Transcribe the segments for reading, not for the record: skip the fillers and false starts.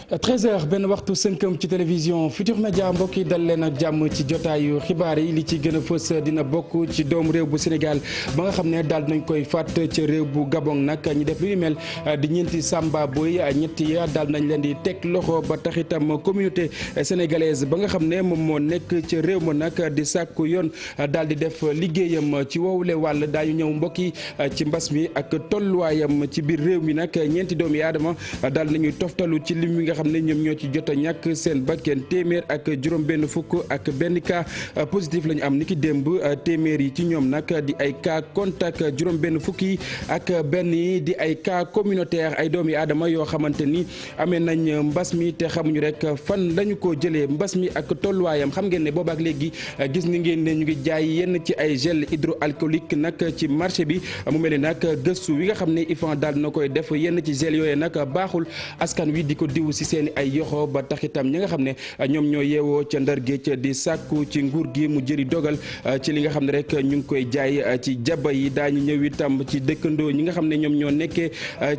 13h benn waxtu sënkam ci télévision Futur Média mbokk yi dal leen ak jàmm ci jotaayu xibaar yi li ci gën a fës dina bokk ci doomu réew bu Sénégal ba nga xam ne daal nañ koy fàtt ca réew bu Gabon nag ñi def lu ñu mel di ñeenti Samba Boy ñetti ya daal nañ leen di teg loxo ba tax itam communauté sénégalaise ba nga xam ne moom moo nekk ca réew ma nag di sàkku yoon daal di def liggéeyam ci woowule wàll daañu ñëw mbokk yi ci mbas mi ak tolluwaayam ci biir réew mi nag ñeenti doomi aadama daal nañuy toftalu ci lim nga xam ne ñoom ñoo ci jot a ñàkk seen bakken téeméer ak juróom benn fukk ak benn cas positif la ñu am niki démb téeméer yi ci ñoom nag di ay cas contact juróom benn fukk yi ak benn yi di ay cas communautaire ay doomi aadama yoo xamante ni amee nañ mbas mi te xamuñu rek fan lañu ko jëlee mbas mi ak tolluwaayam xam ngeen ne boobaak léegi gis ni ngeen ne ñu ngi jaay yenn ci ay gel hydroalcoolique nag ci marché bi mu mel ni nag gëstu wi nga xam ne IFAN daal na koy def yenn ci gel yooyu nag baaxul askan wi di ko diw ci seen ay yoxo ba tax itam ñi nga xam ne ñoom ñoo yeewoo ca Ndar Géej di sàkku ci nguur gi mu jëri dogal ci li nga xam ne rek ñu ngi koy jaay ci jaba yi daañu ñëw itam ci dëkkandoo ñi nga xam ne ñoom ñoo nekkee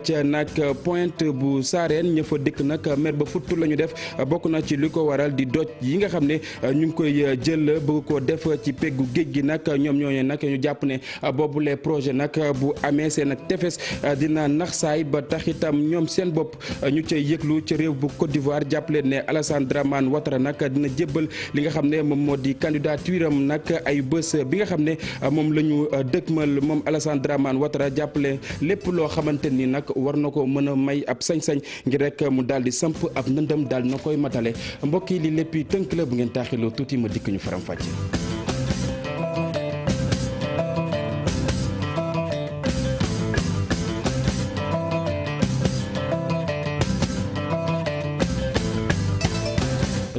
ca nag Pointe bu Sarène ña fa dëkk nag mer ba futtu la ñu def bokk na ci li ko waral di doj yi nga xam ne ñu ngi koy jël bëgg koo def ci peggu géej gi nag ñoom ñooñu nag ñu jàpp ne boobu les projet nag bu amee seen ak tefes dina nax saay ba tax itam ñoom seen bopp ñu cay yëglu ci réew bu Côte d'Ivoire jàppale ne Alassane Dramane Ouattara nag dina jébbal li nga xam ne moom moo di candidature am nag ay bés bi nga xam ne moom la ñu dëkkmal moom Alassane Dramane Ouattara jàppale lépp loo xamante ni nag war na ko mën a may ab sañ-sañ ngir rek mu daal di samp ab ndëndëm daal na koy matale mbokk yi li lépp tënk la bu ngeen taaxiloo tuuti ma dikk ñu faram fàcce.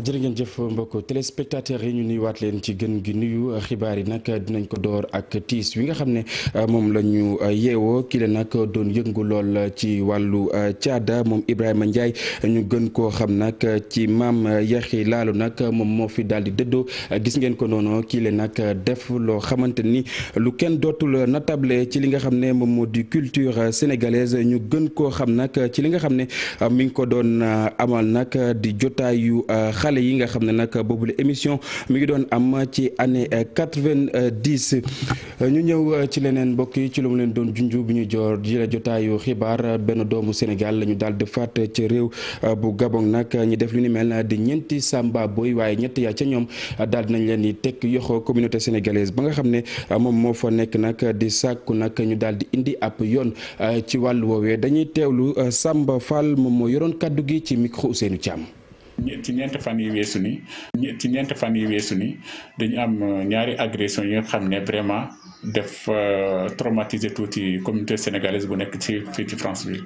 jërë ngeen jëf mbokk téléspectateurs yi ñu nuyuwaat leen ci gën gi nuyu xibaar yi nag dinañ ko door ak tiis wi nga xam ne moom la ñu yeewoo kii la nag doon yëngu lool ci wàllu caada moom Ibrahima Ndiaye ñu gën koo xam nag ci maam Yaxi Laalu nag moom moo fi daal di dëddoo gis ngeen ko noonu kii la nag def loo xamante ni lu kenn dootul natable ci li nga xam ne moom moo di culture sénégalaise ñu gën koo xam nag ci li nga xam ne mi ngi ko doon amal nag di jotaayu xale yi nga xam ne nag boobule émission mi ngi doon am ci année 90 ñu ñëw ci leneen mbokk yi ci lu mu leen doon junju bi ñu joor ji la jotaayu xibaar benn doomu Sénégal la ñu daal di faat ci réew bu Gabon nag ñi def lu ni mel di ñeenti Samba Boy waaye ñett yaa ca ñoom daal di nañ leen di teg yoxo communauté sénégalaise ba nga xam ne moom moo fa nekk nag di sàkku nag ñu daal di indi ab yoon ci wàllu woowee dañuy teewlu Samba Fall moom moo yoroon kaddu gi ci micro Ousseynou Thiam. ci ñeenti fan yi weesu ni dañu am ñaari agression yi nga xam ne vraiment def traumatiser tuuti communauté sénégalaise bu nekk ci fii ci Franceville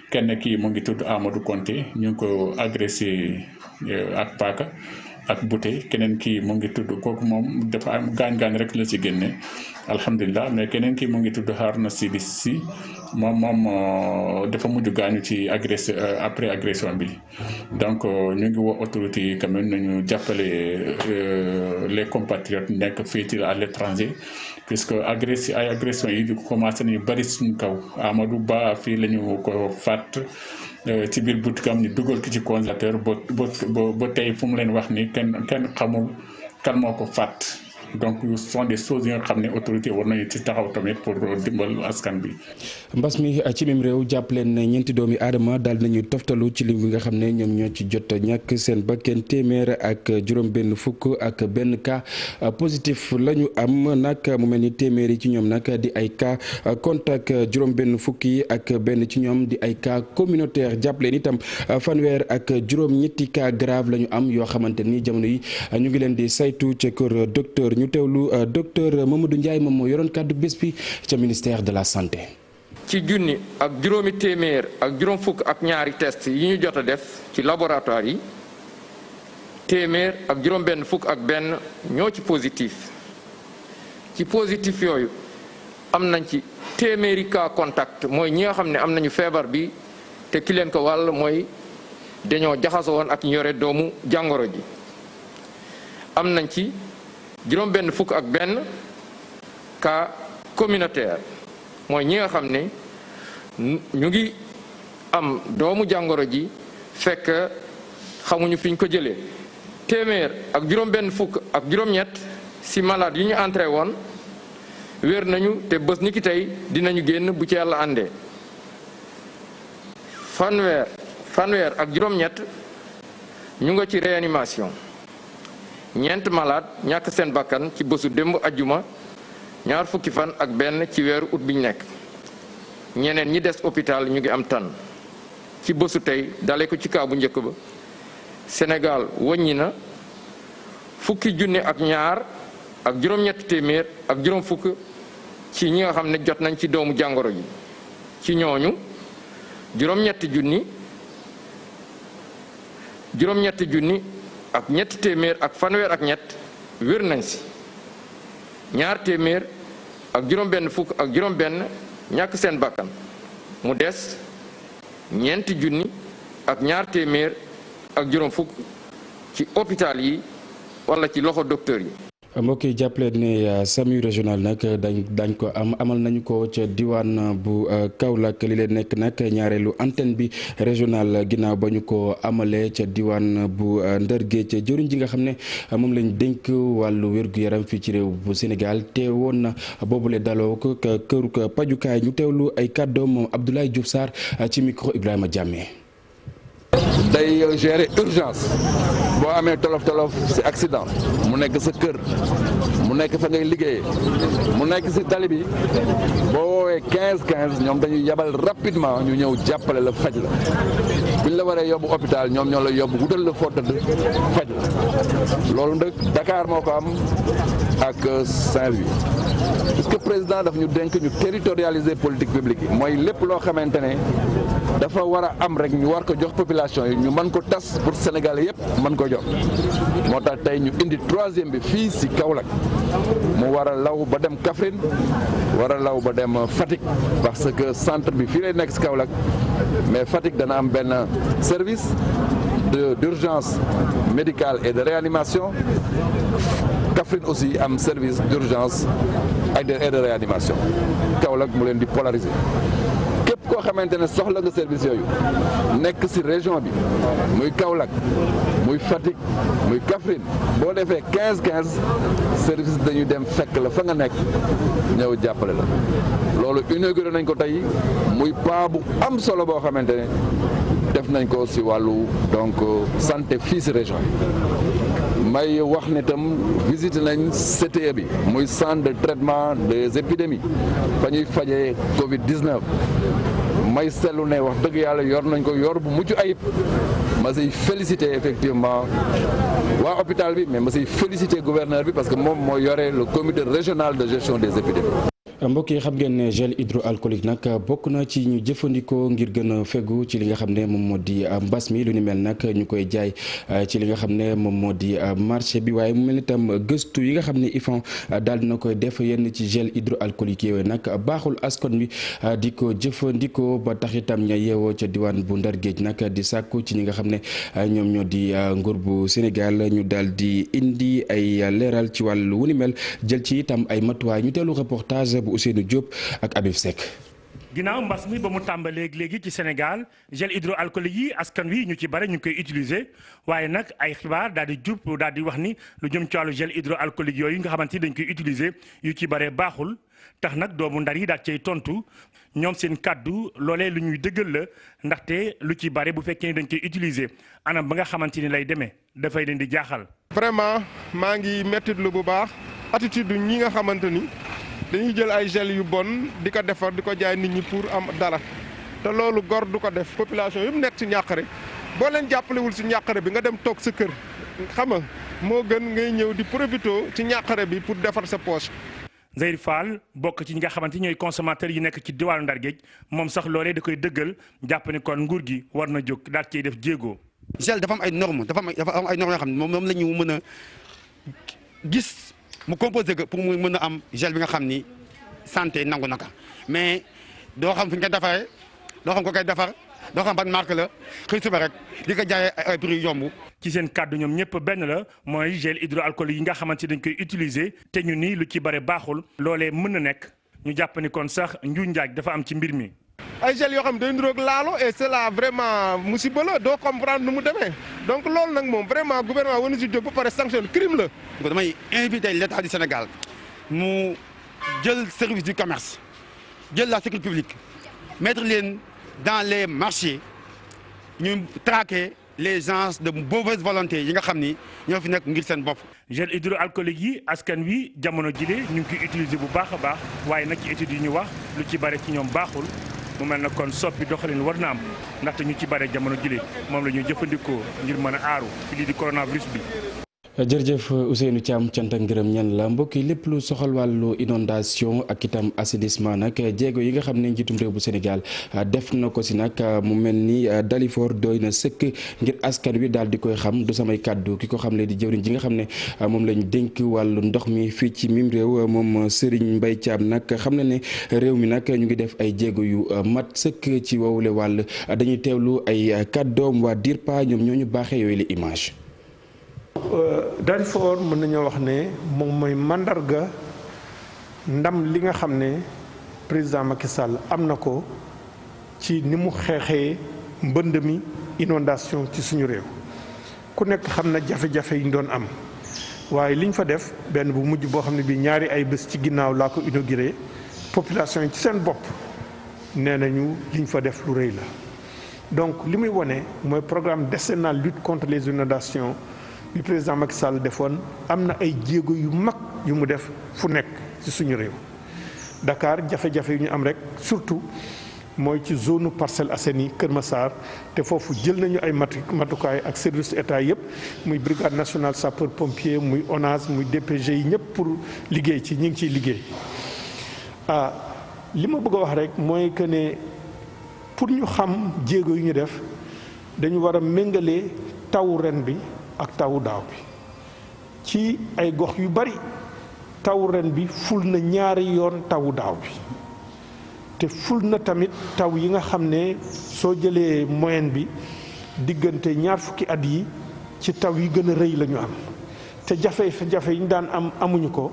kenn kii mu ngi tudd Amadou Konté ñu ngi ko agressé ak paaka ak bouteille keneen kii mu ngi tudd kooku moom dafa am gaañ-gaañ rek la ci génne alhamdulilah mais keneen kii mu ngi tudd Haruna Sidi Si moom dafa mujj gaañu ci après agression bi donc ñu ngi woo autorité yi quand même nañu jàppale les compatriotes nekk fii ci à l'étranger puisque ay agression yi di commencé nañu bari suñu kaw Amadou Ba fii la ñu ko faat ci biir boutique am ñu dugal ki ci congélateur ba tey fu mu leen wax ni kenn xamul kan moo ko faat donc ce sont des choses yi nga xam ne autorité war nañu ci taxaw tamit pour dimbal askan bi. mbas mi ci mim réew jàpp leen ne ñeenti doomi aadama daal nañu toftalu ci lim bi nga xam ne ñoom ñoo ci jot ñàkk seen bakken téeméer ak juróom benn fukk ak benn cas positif la ñu am nag mu mel ni téeméer yi ci ñoom nag di ay cas contact juróom benn fukk yi ak benn ci ñoom di ay cas communautaire jàpp leen itam fanweer ak juróom ñetti cas grave la ñu am yoo xamante ni jamono yi ñu ngi leen di saytu ca kër docteur ñu teewlu docteur Mamadou Ndiaye moom moo yoroon kàddu bés bi ca ministère de la santé. ci junni ak juróomi téeméer ak juróom fukk ak ñaari test yi ñu jot a def ci laboratoire yi téeméer ak juróom benn fukk ak benn ñoo ci positif yooyu am nañ ci téeméeri cas contact mooy ñi nga xam ne am nañu feebar bi te ki leen ko wàll mooy dañoo jaxasoo woon ak ñu yore doomu jàngoro ji am nañ ci juróom benn fukk ak benn cas communautaire mooy ñi nga xam ne ñu ngi am doomu jàngoro ji fekk xamuñu fi ñu ko jëlee. téeméer ak juróom-benn fukk ak juróom-ñett si malade yi ñu entré woon wér nañu te bés ni ki tey dinañu génn bu ci yàlla àndee. fanweer ak juróom-ñett ñu nga ci réanimation. ñeent malade ñàkk seen bakkan ci bésu démb ajjuma ñaar fukki fan ak benn ci weeru ut bi ñu nekk. ñeneen ñi des hôpital ñu ngi am tan ci bésu tey dale ko ci kaw bu njëkk ba Sénégal wàññi na fukki junne ak ñaar ak juróom-ñett téeméer ak juróom fukk ci ñi nga xam ne jot nañ ci doomu jàngoro ji ci ñooñu juróom-ñetti junni ak ñetti téeméer ak fanweer ak ñett wér nañ si ñaar téeméer ak juróom-benn fukk ak juróom-benn ñàkk seen bakkan mu des ñeenti junni ak ñaar téeméer ak juróom fukk ci hôpital yi wala ci loxo docteur yi. mbokk yi jàppale ne SAMU régional nag dañ ko amal nañu ko ca diwaan bu Kaolack li leen nekk nag ñaareelu antenne bi régional ginnaaw ba ñu ko amalee ca diwaan bu Ndar Géej jëriñ ji nga xam ne moom lañ dénk wàllu wér-gu-yaram fii ci réew bu Sénégal teewoon na boobule daloo ko këru pajukaay ñu teewlu ay kàddoom moom Abdoulaye Diouf Sarr ci micro Ibrahima Diamé. day gérer urgence boo amee tolof ci accident mu nekk sa kër mu nekk fa ngay liggéeyee mu nekk ci tali bi boo woowee 15 ñoom dañuy yabal rapidement ñu ñëw jàppale la faj la buñ la waree yóbbu hôpital ñoom ñoo la yóbbu wutal la foo tëdd faj la loolu nag Dakar moo ko am ak Saint-Louis puisque président daf ñu dénk ñu territorialiser politique publique yi mooy lépp loo xamante ne dafa war a am rek ñu war ko jox population yi ñu mën ko tas pour Sénégalais yëpp mën ko jox moo tax tey ñu indi 3e bi fii ci Kaolack mu war a law ba dem Kaffrine war a law ba dem Fatick parce que centre bi fii lay nekk ci Kaolack mais Fatick dana am benn service d'urgence médicale et de réanimation Kaffrine aussi am service d'urgence et de réanimation Kaolack mu leen di polariser képp koo xamante ne soxla nga service yooyu nekk ci région bi muy Kaolack muy Fatick muy Kaffrine boo defee 15 service dañuy dem fekk la fa nga nekk ñëw jàppale la loolu inauguré nañ ko tey muy pas bu am solo boo xamante ne def nañ ko ci wàllu donc santé fii ci région bi may wax ne tam visité nañ CTE bi muy centre de traitement des épidémies fa ñuy fajee Covid-19 may seetlu ne wax dëgg yàlla yor nañ ko yor bu mucc ayib ma siy félicité effectivement waa hôpital bi mais ma siy félicité gouverneur bi parce que moom moo yore le comité régional de gestion des épidémies. mbokk yi xam ngeen ne gel hydroalcoolique nag bokk na ci ñu jëfandikoo ngir gën a fegu ci li nga xam ne moom moo di mbas mi lu ni mel nag ñu koy jaay ci li nga xam ne moom moo di marché bi waaye mu mel itam gëstu yi nga xam ne IFAN daal dina koy def yenn ci gel hydroalcoolique yooyu nag baaxul askan wi di ko jëfandikoo ba tax itam ña yeewoo ca diwaan bu Ndar Géej nag di sàkku ci ñi nga xam ne ñoom ñoo di nguur bu Sénégal ñu daal di indi ay leeral ci wàllu wu ni mel jël ci itam ay matuwaay ñu teelu reportage Ousseynou Diop ak Habib Seck. ginnaaw mbas mi ba mu tàmbalee léegi ci Sénégal gel hydroalcoolique yi askan wi ñu ci bare ñu koy utiliser waaye nag ay xibaar daal di jub daal di wax ni lu jëm ci wàllu gel hydroalcoolique yooyu nga xamante ni dañ koy utiliser yu ci bare baaxul tax nag doomu Ndar yi daal cay tontu ñoom seen kàddu loolee lu ñuy dëggal la ndaxte lu ci bare bu fekkee ni dañ koy utiliser anam ba nga xamante ni lay demee dafay leen di jaaxal. vraiment maa ngi mettitlu bu baax attitude ñi nga xamante ni. dañuy jël ay gel yu bon di ko defar di ko jaay nit ñi pour am dara te loolu gor du ko def population yëpp nekk ci ñàqare boo leen jàppalewul ci ñàqare bi nga dem toog sa kër xam nga moo gën ngay ñëw di profito ci ñàqare bi pour defar sa poche. Zeyr Fall bokk ci ñi nga xamante ñooy consommateurs yi nekk ci diwaanu Ndar Géej moom sax loolee da koy dëggal jàpp ni kon nguur gi war na jóg daal ciy def jéego. gel dafa am ay normes dafa am ay normes yoo xam ne moom la ñu mën a gis. mu composé que pour mu mën a am gel bi nga xam ni santé nangu naka mais doo xam fi ñu koy defaree doo xam ko koy defar doo xam ban marque la xëy suba rek di ko jaayee ay prix yomb. ci seen kàddu ñoom ñëpp benn la mooy gel hydroalcoolique yi nga xamante dañ koy utiliser te ñu ni lu ci bare baaxul loolee mën na nekk ñu jàpp ni kon sax njuuj njaaj dafa am ci mbir mi. ay gel yoo xam ne day niroog laalo et c'est là vraiment musiba la doo comprendre nu mu demee. donc loolu nag moom vraiment gouvernement war na si jóg ba pare sanction crime la. damay inviter l'État du Sénégal mu jël service du commerce jël la sécurité publique mettre leen dans les marchés ñu traquer les gens de mauvaise volonté yi nga xam ni ñoo fi nekk ngir seen bopp. gel hydroalcoolique yi askan wi jamono jile ñu ngi koy utiliser bu baax a baax waaye nag ci études yi ñu wax lu ci bare ci ñoom baaxul mu mel na kon soppi doxalin war na am ndaxte ñu ci bare jamono jile moom la ñuy jëfandikoo ngir mën a aaru ci lii di coronavirus bi. jërëjëf Ousseynou Thiam cant ak ngërëm ñan la mbokk yi lépp lu soxal wàllu inondation ak itam assainissement nag jéego yi nga xam ne njiitum réew bu Sénégal def na ko si nag mu mel ni Dalifort doy na sëkk ngir askan wi daal di koy xam du samay kàddu ki ko xam ne di jëwriñ ji nga xam ne moom lañ dénk wàllu ndox mi fii ci mim réew moom Serigne Mbaye Thiam nag xam na ne réew mi nag ñu ngi def ay jéego yu mat sëkk ci wowule wàll dañuy teewlu ay kàddoom waa DIRPA ñoom ñoo ñu baaxee yooyu la image. Dalifort mën nañoo wax ne moom mooy mandarga ndam li nga xam ne président Macky Sall am na ko ci ni mu xeexee mbënd mi inondation ci suñu réew ku nekk xam na jafe-jafe yi ñu doon am waaye li ñu fa def benn bu mujj boo xam ne bii ñaari ay bés ci ginnaaw laa ko inauguré population yi ci seen bopp nee nañu li ñu fa def lu rëy la donc li muy wone mooy programme décennal lutte contre les inondations bi président Macky Sall defoon am na ay jéego yu mag yu mu def fu nekk ci suñu réew Dakar jafe-jafe yu ñu am rek surtout mooy ci zone Parcelles Assainies Kër Massar te foofu jël nañu ay matukaay ak service état yëpp muy brigade nationale sapeur pompier muy ONAS muy DPG yi ñëpp pour liggéey ci ñi ngi ciy liggéey li ma bëgg a wax rek mooy que ne pour ñu xam jéego yu ñu def dañu war a méngale taw ren bi ak tawu daaw bi ci ay gox yu bari taw ren bi ful na ñaari yoon tawu daaw bi te ful na tamit taw yi nga xam ne soo jëlee moyenne bi diggante ñaar fukki at yi ci taw yi gën a rëy la ñu am te jafe-jafe yi ñu daan am amuñu ko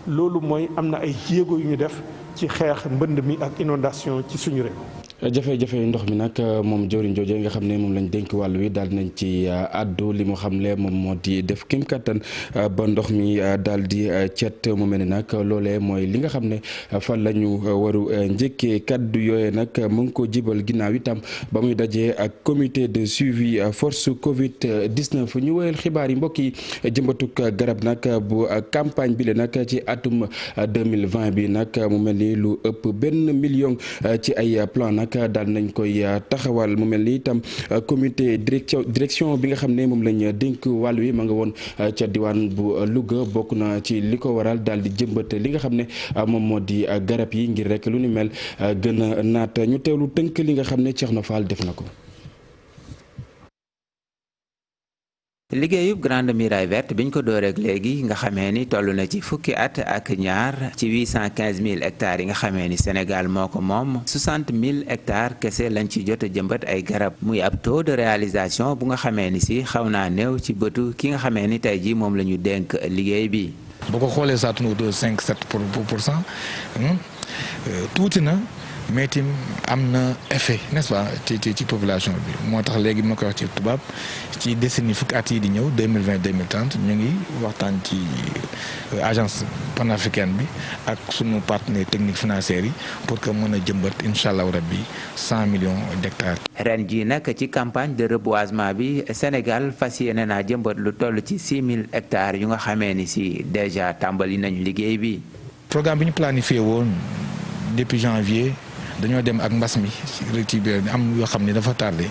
loolu mooy am na ay jéego yu ñu def ci xeex mbënd mi ak inondation ci suñu réew. jafe-jafe ndox mi nag moom jëwriñ jooje nga xam ne moom lañ dénk wàll wi daal nañ ci àddu li mu xamle moom moo di def kim kattan ba ndox mi daal di cet mu mel ni nag loolee mooy li nga xam ne fan la ñu waru njëkkee kaddu yooye nag mu ngi ko jibal ginnaaw itam ba muy dajee ak comité de suivi force Covid 19 ñu woyal xibaar yi mbokk yi jëmbatuk garab nag bu campagne bi le nag ci atum 2020 bi nag mu mel ni lu ëpp 1 million ci ay plan nag daal nañ koy taxawal mu mel ni itam comité direction bi nga xam ne moom lañ dénk wàll wi ma nga woon ca diwaan bu Louga bokk na ci li ko waral daal di jëmbat li nga xam ne moom moo di garab yi ngir rek lu ni mel gën a naat ñu teewlu tënk li nga xam ne Thierno Fall def na ko. liggéeyub Grande Muraille Verte biñ ko dooreek léegi nga xamee ni toll na ci fukki at ak ñaar ci 815 000 hectares yi nga xamee ni Sénégal moo ko moom 60 000 hectares kese lañ ci jot a jëmbat ay garab muy ab taux de réalisation bu nga xamee ni si xaw naa néew ci bëtu ki nga xamee ni tey jii moom la ñu dénk liggéey bi. boo ko xoolee saa tunu de 5-7% tuuti na. mais tim am na effet n'est-ce pas ci population bi moo tax léegi ma koy wax ci tubaab ci décennie fukki at yi di ñëw 2020-2030 ñu ngi waxtaan ci agence panafricaine bi ak sunu partenaires techniques financiers yi pour que mën a jëmbat incha allah rabbi 100 millions d'hectares. ren jii nag ci campagne de reboisement bi Sénégal fas yéene naa jëmbat lu toll ci 6000 hectares yu nga xamee ni si déjà tàmbali nañ liggéey bi. programme bi ñu planifié woon depuis janvier. dañoo dem ak mbas mi ci biir am yoo xam ne dafa tardé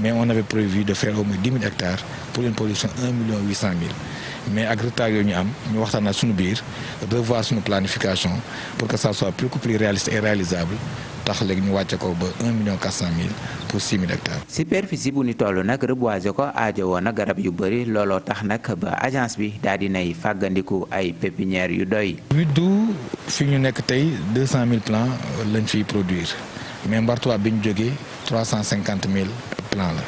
mais on avait prévu de faire au moins 10 000 hectares pour une production 1 800 000 mais ak retard yooyu ñu am ñu waxtaan ak suñu biir revoir suñu planification pour que ça soit plus réaliste et réalisable tax léegi ñu wàcce ko ba 1 400 000 pour 6 000 hectares. superficie bu ni toll nag reboiser ko aajo woon na garab yu bëri looloo tax nag ba agence bi daal di nay fàggandiku ay pépinières yu doy. widdu fi ñu nekk tey 200 000 plants lañ fiy produire mais mbartuwaa bi ñu jógee 350 000 plants la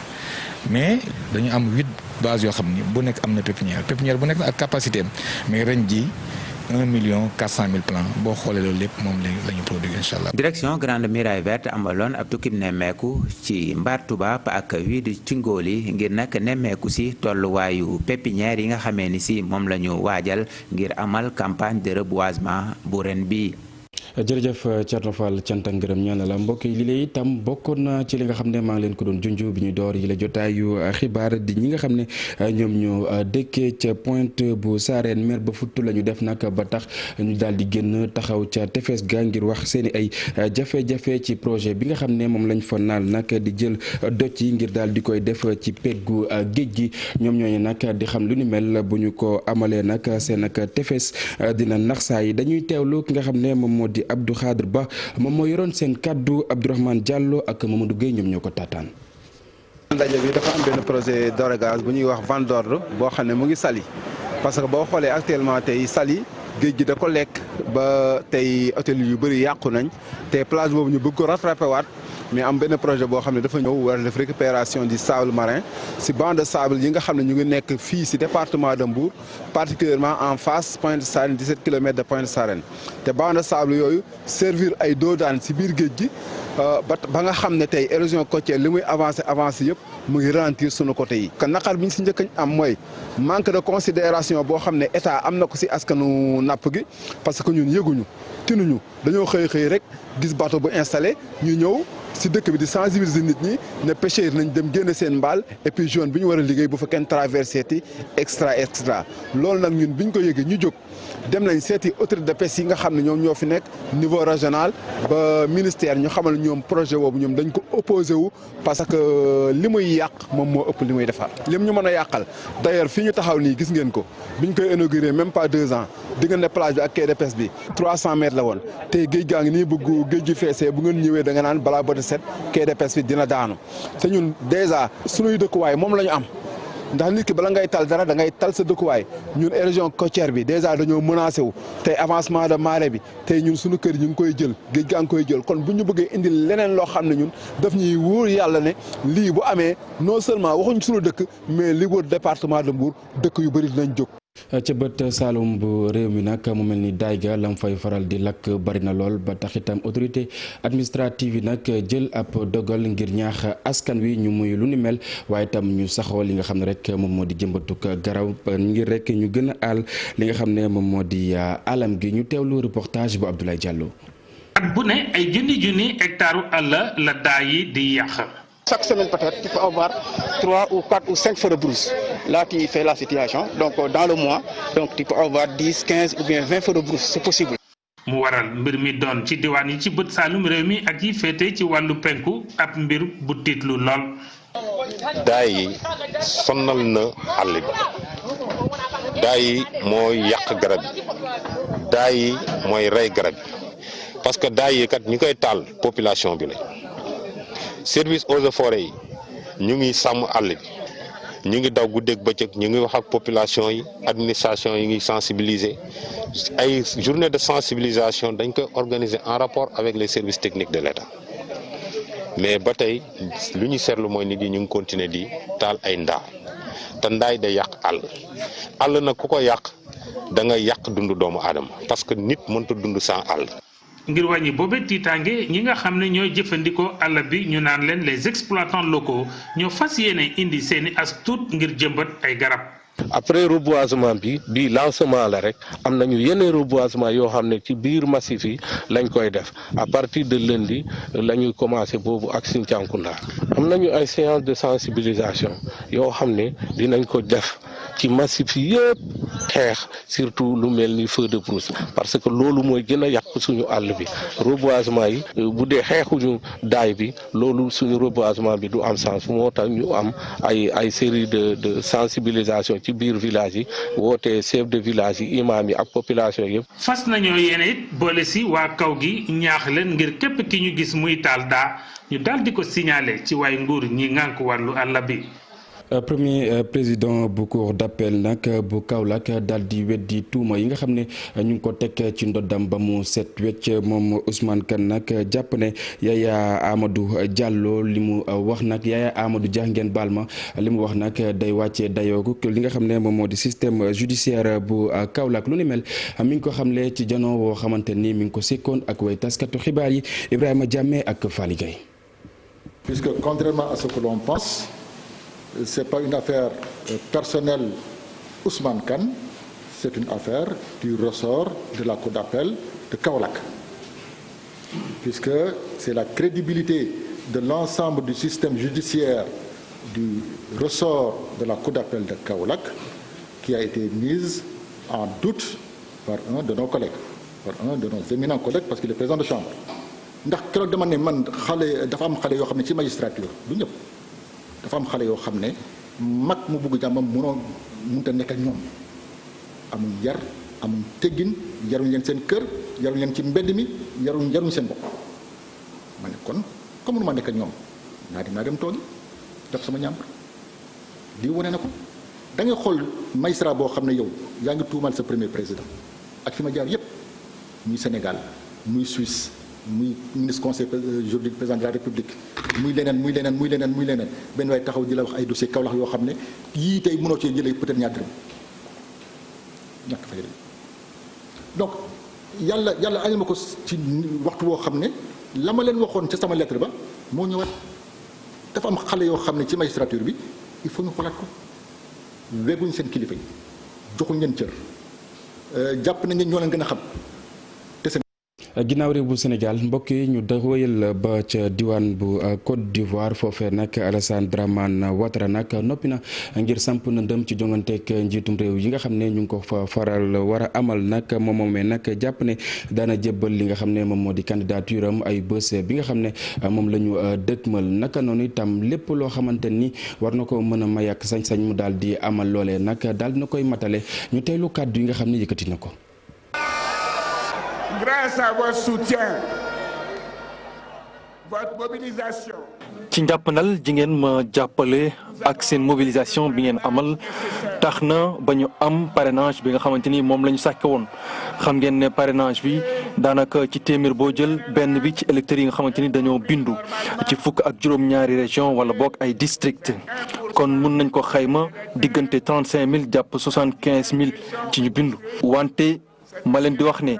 mais dañu am 8 bases yoo xam ni bu nekk am na pépinière bu nekk ak capacité am mais ren ji 1,4 million plants boo xoolee loolu lépp moom la ñu produire incha allah. direction Grande Muraille Verte amaloon ab tukkib nemmeeku ci Mbar Tubaab ak wii di Cingoli ngir nag nemmeeku si tolluwaayu pépinière yi nga xamee ni si moom la ñu waajal ngir amal campagne de reboisement bu ren bi. jërëjëf Thierno Fall cant ak ngërëm ñaan la mbokk yi li lay itam bokkoon na ci li nga xam ne maa ngi leen ko doon junj bi ñu door yi la jotaayu xibaar di ñi nga xam ne ñoom ñu dëkkee ca Pointe bu Sarène mer ba futt la ñu def nag ba tax ñu daal di génn taxaw ca tefes ga ngir wax seen i ay jafe-jafe ci projet bi nga xam ne moom lañ fa naal nag di jël doj yi ngir daal di koy def ci peggu géej gi ñoom ñooñu nag di xam lu ni mel bu ñu ko amalee nag seen ak tefes dina nax saa yi dañuy teewlu ki nga xam ne moom moo di Abdou Khadre Ba moom moo yoroon seen kaddu Abdourahmane Diallo ak Mamadou Gueye ñoom ñoo ko taataan. ndaje bi dafa am benn projet d'oragage bu ñuy wax vente d'ordre boo xam ne mu ngi Saly parce que boo xoolee actuellement tey Saly géej gi da ko lekk ba tey hôtel yu bëri yàqu nañ te plage boobu ñu bëgg ko rattrapé waat mais am benn projet boo xam ne dafa ñëw war a def récupération du sable marin si banc de sable yi nga xam ne ñu ngi nekk fii si département de Mbour particulièrement en face Pointe Sarène 17 kilomètres de Pointe Sarène te banc de sable yooyu servir ay doodaan si biir géej gi ba nga xam ne tey érosion côtière li muy avancé yëpp mu ngi ralentir sunu côté yi. kon naqar bi ñu si njëkk am mooy manque de considération boo xam ne état am na ko si askanu napp gi parce que ñun yëguñu tinuñu dañoo xëy rek gis bateau bu installé ñu ñëw si dëkk bi di sensibiliser nit ñi ne pêcheurs nañ dem génne seen mbaal et puis zone bi ñu war a liggéey bu fa kenn traversé ti extra loolu nag ñun bi ñu ko yëgee ñu jóg dem nañ seeti autorité de pêche yi nga xam ne ñoom ñoo fi nekk niveau régional ba ministère ñu xamal ñoom projet boobu ñoom dañ ko opposé wu parce que li muy yàq moom moo ëpp li muy defar lim ñu mën a yàqal d'ailleurs fii ñu taxaw nii gis ngeen ko biñ koy inauguré même pas 2 ans diggante plage bi ak quai de pêche bi 300 mètres la woon tey géej gaa ngi nii bëgg géej gi feesee bu ngeen ñëwee da nga naan balaa boti set quai de pêche bi dina daanu te ñun dèjà suñuy dëkkuwaay moom la ñu am ndax nit ki bala ngay tal dara da ngay tal sa dëkkuwaay ñun région côtière bi dèjà dañoo menacé wu tey avancement de marée bi tey ñun suñu kër ñu ngi koy jël géej gaa ngi koy jël kon bu ñu bëggee indil leneen loo xam ne ñun daf ñuy wóor yàlla ne lii bu amee non seulement waxuñ suñu dëkk mais li wër département de Mbour dëkk yu bëri dinañ jóg. ca bët Saalum bu réew mi nag mu mel ni daay ga lam fay faral di lakk bari na lool ba tax itam autorité administrative yi nag jël ab dogal ngir ñaax askan wi ñu muy lu ni mel waaye itam ñu saxoo li nga xam ne rek moom moo di jëmbatuk garaw ngir rek ñu gën a aal li nga xam ne moom moo di alam gi ñu teewlu reportage bu Abdoulaye Diallo. at bu ne ay junni hectare àll la daay yi di yàq. Chaque semaine peut-être tu peux avoir 3 ou 4 ou 5 feux de brousse. Là tu fais la situation donc dans le mois donc tu peux avoir 10, 15 ou bien 20 feux de brousse, c'est possible. mu waral mbir mi doon ci diwaan yi ci bët Saalum réew mi ak yi féete ci wàllu penku ab mbir bu tiitlu lool. daay yi sonnal na àll bi daay yi mooy yàq garab yi daay yi mooy rey garab yi parce que daay yi kat ñi koy taal population bi la. service eaux et forêts yi ñu ngi sàmm àll bi ñu ngi daw guddeeg bëccëg ñu ngi wax ak population yi administration yi ngi sensibiliser ay journée de sensibilisation dañ koy organiser en rapport avec les services techniques de l'État mais ba tey lu ñu seetlu mooy nit yi ñu ngi continuer di taal ay ndaa te ndaay day yàq àll nag ku ko yàq da nga yàq dundu doomu aadama parce que nit mënta dund sans àll. ngir wàññi boobee tiitaange ñi nga xam ne ñooy jëfandikoo àll bi ñu naan leen les exploitants locaux ñoo fas yéene indi seeni as tuut ngir jëmbat ay garab. après reboisement bi lancement la rek am nañu yeneen reboisement yoo xam ne ci biir massif yi lañ koy def à partir de lundi la ñuy commencé boobu ak Sinthioukounda am nañu ay séance de sensibilisation yoo xam ne dinañ ko def ci massif yi yëpp xeex surtout lu mel ni feu de brousse parce que loolu mooy gën a yàq suñu àll bi reboisement yi bu dee xeexuñu daay bi loolu suñu reboisement bi du am sens moo tax ñu am ay série de sensibilisation ci biir village yi woote chef de village yi imam yi ak population yëpp. fas nañoo yéene it boole si waa kaw gi ñaax leen ngir képp ki ñu gis muy taal daa ñu daal di ko signaler ci waay nguur ñi ngànk wàllu àll bi. premier président bu cour d'appel nag bu Kaolack daal di weddi tuuma yi nga xam ne ñu ngi ko teg ci ndoddam ba mu set wecc moom Ousmane Kane nag jàpp ne Yaya Amadou Diallo li mu wax nag Yaya Amadou Dia ngeen baal ma li mu wax nag day wàccee dayoogu li nga xam ne moom moo di système judiciaire bu Kaolack lu ni mel mi ngi ko xamle ci janoo woo xamante ni mi ngi ko sekkoon ak way taskatu xibaar yi Ibrahima Diamé ak Fally Gueye. Puisque contrairement à ce que l'on pense, c'est pas une affaire personnelle Ousmane Kane, c'est une affaire du ressort de la cour d'appel de Kaolack. Puisque c'est la crédibilité de l'ensemble du système judiciaire du ressort de la cour d'appel de Kaolack qui a été mise en doute par un de nos collègues, par un de nos éminents collègues parce qu'il est président de chambre. ndax keroog dama ne man xale dafa am xale yoo xam ne ci magistrature du ñëpp dafa am xale yoo xam ne mag mu bugg jàmbam mënut a nekk ak ñoom amuñ yar amuñ teggin yaruñ leen seen kër yaruñ leen ci mbedd mi yaruñ seen bopp ma ne kon comme mënuma nekk ak ñoom naa dem toogi def sama ñàmbar di wane na ko da ngay xool magistrat boo xam ne yow yaa ngi tuumal sa premier président ak fi ma jaar yépp muy Sénégal muy Suisse muy ministre conseil juridique président de la République muy leneen benn waay taxaw di la wax ay dossier Kaolack yoo xam ne yii tey mënoo cee jëlee peut-être ñaar dërëm ñàkk fay donc yàlla añal ma ko ci waxtu woo xam ne la ma leen waxoon ca sama lettre ba moo ñëwaat dafa am xale yoo xam ne ci magistrature bi il faut ñu xoolaat ko weguñ seen kilifa yi joxuñ leen cër jàpp nañ ne ñoo leen gën a xam. ginnaaw réew bu Sénégal mbokk yi ñu dawal ba ca diwaan bu Côte d'Ivoire foofee nag Alassane Dramane Ouattara nag noppi na ngir samp na ndëm ci jonganteeg njiitum réew yi nga xam ne ñu ngi ko fa faral war a amal nag moom moomee nag jàpp ne daana jébbal li nga xam ne moom moo di candidature am ay bés bi nga xam ne moom la ñu dëkkmal naka noonu itam lépp loo xamante ni war na ko mën a may ak sañ-sañ mu daal di amal loolee nag daal dina koy matale ñu teelu kàddu yi nga xam ne yëkkati na ko. Grâce à votre soutien, votre mobilisation. ci njàppandal ji ngeen ma jàppale ak seen mobilisation bi ngeen amal tax na ba ñu am parrainage bi nga xamante ni moom la ñu sàkke woon xam ngeen ne parrainage bi daanaka ci téeméer boo jël benn bi ci électeurs yi nga xamante ni dañoo bindu ci fukk ak juróom-ñaari région wala boog ay district kon mun nañ ko xayma diggante 35 000 jàpp 75 000 ci ñu bindu wante. ma leen di wax ne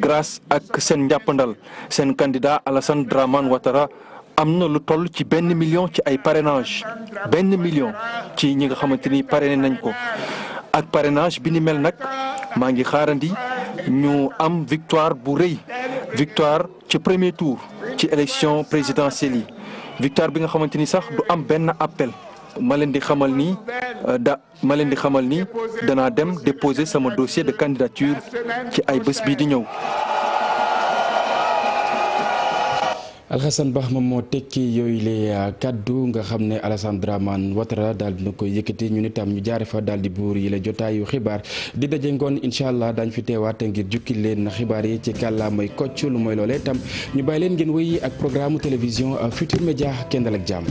grâce ak seen njàppandal seen candidat Alassane Dramane Ouattara am na lu toll ci 1 million ci ay parrainage 1 million ci ñi nga xamante ni parrainé nañ ko ak parrainage bi ni mel nag maa ngi xaarandi ñu am victoire bu rëy victoire ci premier tour ci élection présidentielle yi victoire bi nga xamante ni sax du am benn appel ma leen di xamal ni danaa dem déposer sama dossier de candidature ci ay bés bii di ñëw. Alhassane Ba moom moo tekki yooyu le kaddu nga xam ne Alassane Dramane Ouattara daal dina koy yëkkati ñun itam ñu jaare fa daal di buur yi la jotaayu xibaar di daje ngoon incha allah daañu fi teewaat ngir jukki leen xibaar yi ci kàllaamay kocc lu mooy loolee itam ñu bàyyi leen ngeen wéy ak programme télévision Futur Média kenn dal ak jàmm.